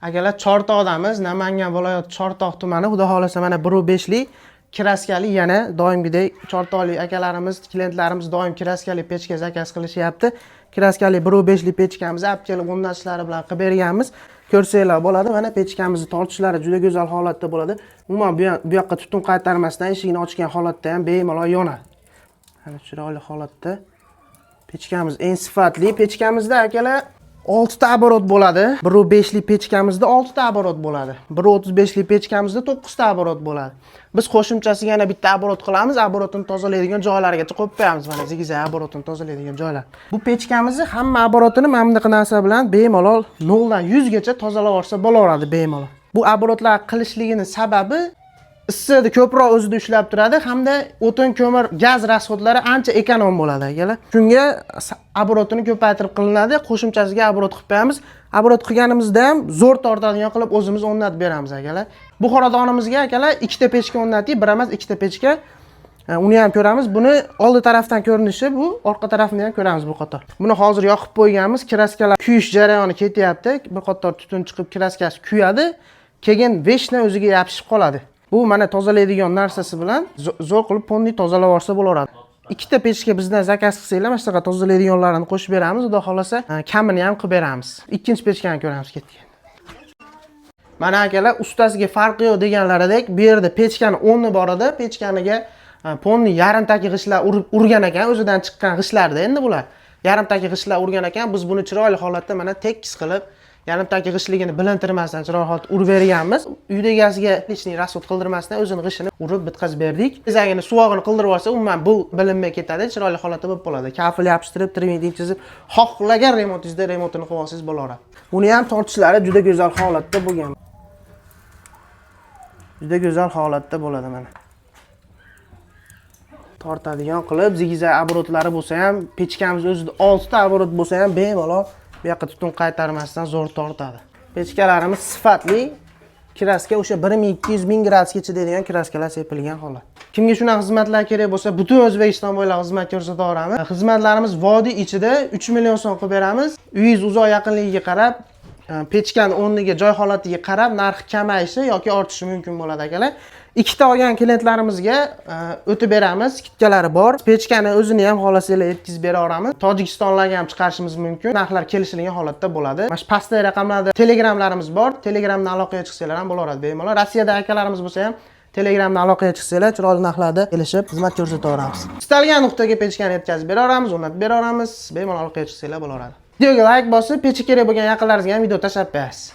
Akalar, Chortoqdamiz, Namangan viloyati Chortoq tumani. Xudo xohlasa, mana 1.5lik краска li, yana doimgidek chortoqlik akalarimiz, klientlarimiz doim краска li pechka заказ qilishyapti. Краска li 1.5lik pechkamizni olib kelib, o'rnatishlari bilan qilib berganmiz. Ko'rsanglar bo'ladi, mana pechkamizni tortishlari juda go'zal holatda bo'ladi. Umuman bu yoqqa tutun qaytarmasdan eshigini ochgan holatda ham bemalol yonadi. Mana chiroyli holatda pechkamiz, eng sifatli pechkamizda, akalar, 6 ta оборот bo'ladi. 1.5 lik pechkamizda 6 ta оборот bo'ladi. 1.35 lik pechkamizda 9 ta оборот bo'ladi. Biz qo'shimchasiga yana bitta оборот qilamiz, оборот ini tozalaydigan joylarigacha qo'yib qo'yamiz, mana zigzag оборот ini tozalaydigan joylar. Bu pechkamizni hamma оборот ini mana bunaqa narsa bilan bemalol 0 dan 100 gacha tozalab olsa bo'laveradi bemalol. Bu оборот lar qilishligini sababi issiqni ko'proq o'zida ushlab turadi hamda o'tin, ko'mir, gaz расход lari ancha эконом bo'ladi, akalar. Shunga оборот ini ko'paytirib qilinadi, qo'shimchasiga оборот qilib qo'yamiz. Оборот qilganimizda ham zo'r tortadigan qilib o'zimiz o'rnatib beramiz, akalar. Bu xonadonimizga, akalar, ikkita pechka o'rnatdik, bir emas, ikkita pechka. Uni ham ko'ramiz. Buni oldi tarafdan ko'rinishi bu, orqa tarafini ham ko'ramiz bir qator. Buni hozir yoqib qo'yganmiz. Краска lar kuyish jarayoni ketyapti. Bir qator tutun chiqib, краска si kuyadi. Keyin вечно o'ziga yopishib qoladi. Bu mana tozalaydigan narsasi bilan zo'r qilib полный tozalab olsa bo'laveradi. Ikkita pechka bizdan заказ qilsanglar, mana shunaqa tozalaydiganlarini qo'shib beramiz. Xudo xohlasa, kamini ham qilib beramiz. Ikkinchi pechkani ko'ramiz, ketdik. Mana akalar, ustasiga farqi yo'q deganlaridek, bu yerda pechkani o'rni bor edi. Pechkaniga полный yarim taki g'ishtlar urib urgan ekan, o'zidan chiqqan g'ishtlarda endi bular. Yarim taki g'ishtlar urgan ekan. Biz buni chiroyli holatda mana tekis qilib, yarim taki g'ishtligini bilintirmasdan chiroyli holatda urib berganmiz. Uyda egasiga лишний расход qildirmasdan o'zini g'ishtini urib bitkazib berdik. Tezagini suvog'ini qildirib olsa, umuman bu bilinmay ketadi, chiroyli holatda bo'lib qoladi. Kafel yopishtirib, treventin chizib, xohlagan remontingizda remontini qilib olsangiz bo'laveradi. Buni ham tortishlari juda go'zal holatda bo'lgan. Juda go'zal holatda bo'ladi mana. Tortadigan qilib, zigzag оборот lari bo'lsa ham, pechkamiz o'zida 6 ta оборот bo'lsa ham bemalol bu yoqqa tutun qaytarmasdan zo'r tortadi. Pechkalarimiz sifatli, краска o'sha 1200 ming gradusga chidaydigan краска lar sepilgan holat. Kimga shunaqa xizmatlar kerak bo'lsa, butun O'zbekiston bo'ylab xizmat ko'rsata olamiz. Xizmatlarimiz vodiy ichida 3 million so'm qilib beramiz. Uyingiz uzoq yaqinligiga qarab, pechkani o'rniga, joy holatiga qarab narxi kamayishi yoki ortishi mumkin bo'ladi, akalar. Ikkita olgan klientlarimizga o'tib beramiz, скидка lari bor. Pechkani o'zini ham xohlasanglar yetkazib bera olamiz. Tojikistonlarga ham chiqarishimiz mumkin. Narxlar kelishilgan holatda bo'ladi. Mana shu pastdagi raqamlarda Telegramlarimiz bor. Telegramdan aloqaga chiqsanglar ham bo'laveradi bemalol. Rossiyada akalarimiz bo'lsa ham Telegramdan aloqaga chiqsanglar, chiroyli narxlarda kelishib xizmat ko'rsataveramiz. Istalgan nuqtaga pechkani yetkazib bera olamiz, o'rnatib bera olamiz. Bemalol aloqaga chiqsanglar bo'laveradi. Videoga layk bosib, pechi kerak bo'lgan yaqinlaringizga ham video tashlab qo'yasiz.